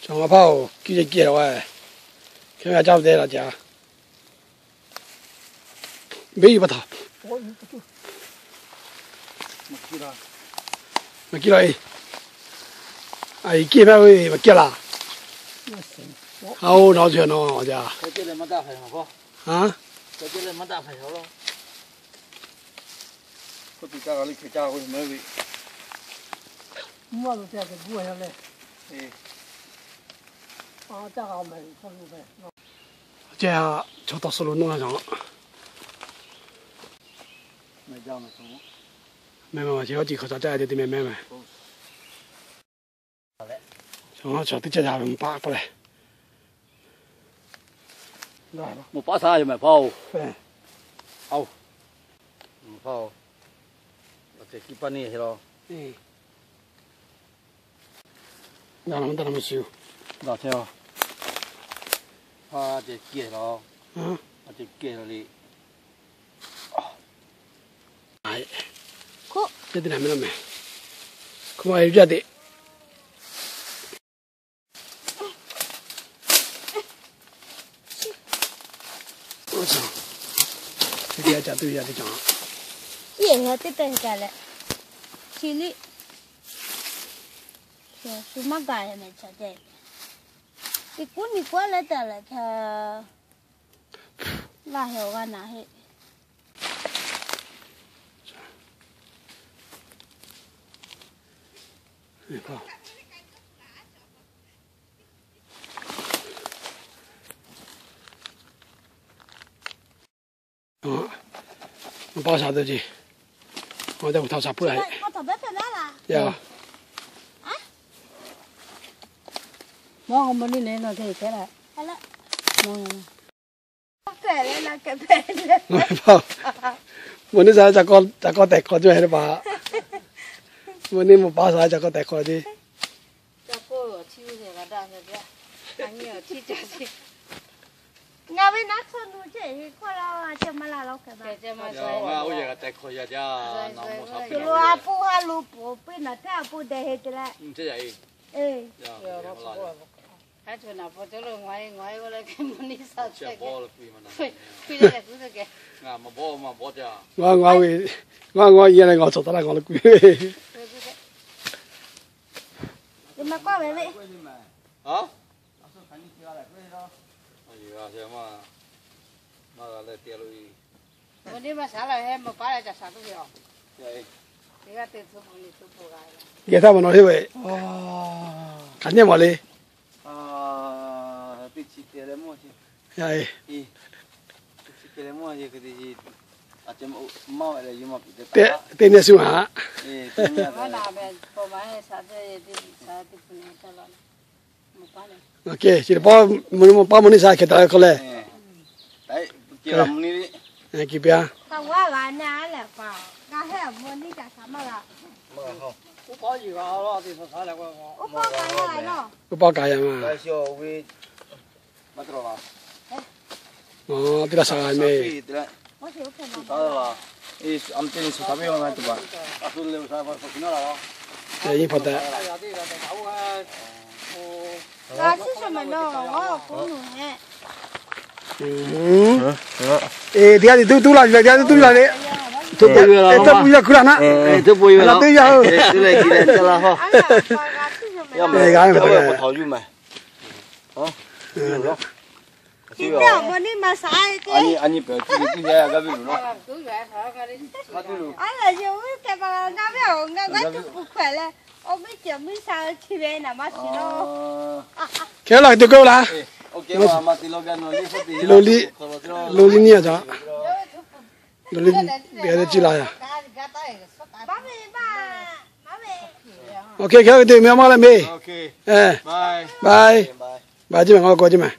Cawˬ ma hpaˇ-oˬ, kiˇ ce kiˇ-e laˬ-a. Hk'e ve a caˇ te laˬ ca. Beˇ yuˬ pa taw. Maˬ kiˇ laˬ-e. A, kiˇ-e maˇ ve, maˬ kiˇ laˬ. A-oˬ, nawˬ cawˬ nawˬ ca. Ceh, chaw tawˇ suh lo nawˇ la cawˬ. Meh ma ma ceh, oˇ ceuˬ hk'aˬ ca caˇ te te meh meh meh. Chaw teˇ caˇ yaˇ ve mvuhˇ paˆ k'oˆ leh, mvuhˇ paˆ shaˉ yoˬ meh hpaˇ-oˬ. Mvuhˇ paˆ-oˬ, a ceh kiˇ paˆ neˇ he law. Ngaˬ la mvuhˇ taˇ na mvuhˇ shiˍ-oˬ. Ngaˬ chehˇ-oˬ. Hpaˇ ceh kiˇ-e law. A ceh kiˇ-e law le. Teˇ teˇ na meh laˇ meh. Hk'aˬ ma e jaˇ teꞈ. Teˇ geh ca tuˬ yaˇ teˇ cawˬ. Iˉ, teˇ pehˇ kaꞈ leh, chi liˇ, shu maˇ gaˬ meh chaꞈ ceh. Teˇ kuˉ nyi kuˉ leh taˍ leh htaˇ, laˇ heh awˬ g'aˇ naˬ heˆ. Mvuhˇ paˆ shaˍ te ce. Awˬ te kuˬ htaꞈ shaˍ puiˉ la heˆ. Mvuhˇ niˇ sa ca kawˇ tehˬ hk'aw ce meh pa. Mvuhˇ niˇ mvuhˇ paˆ shaˍ ca kawˇ tehˬ hk'aw ce. Ngaˬ ve naˉ hk'aw nu ce, kawˇ la ce maˇ la law hk'e ba. Oˇ yehˬ g'a tehˬ hk'aw yaˇ jaˇ. Lo ha puˇ ha lo poˬ piˇ naˬ htaˇ a puˇ deh he te leh. Ngaˬ ngaˬ ve, ngaˬ ngaˬ yaˇ leh ngaˬ cawˬ taˍ la ngaˬ lo kuiˬ ve. Geh htaˇ maˬ nawˬ heˆ ve. Hk'aˬ nehˇ maˬ le. Teˇ nehˇ shu a. Chi pa mvuhˇ niˇ mvuhˇ paˆ mvuhˇ niˇ sa hk'e taˍ ve hk'aw leh, kiˬ piˇ a. Uˉ paˆ kaꞈ yaˇ ma. Teˇ laˇ shaˍ g'a meh. Nyi hpaˍ tehꞈ. Eˬ, teˇ g'aˇ teˇ tuˉ tuˉ la yuˬ leh, teˇ g'aˇ tuˉ tuˉ la le. Teˇ po yuˬ la kuˬ la naˆ. Teˇ po yuˬ la. G'a meh. Hk'e la tuˬ k'oˆ la. Lo liˇ, lo liˇ nyi a ca. Lo liˇ, beˬ a leh ciˇ la yaˇ. Oˇ hk'e hk'e te meh maˇ leh meh. Bye. Bye ce meh, ngaˬ k'aw ce meh.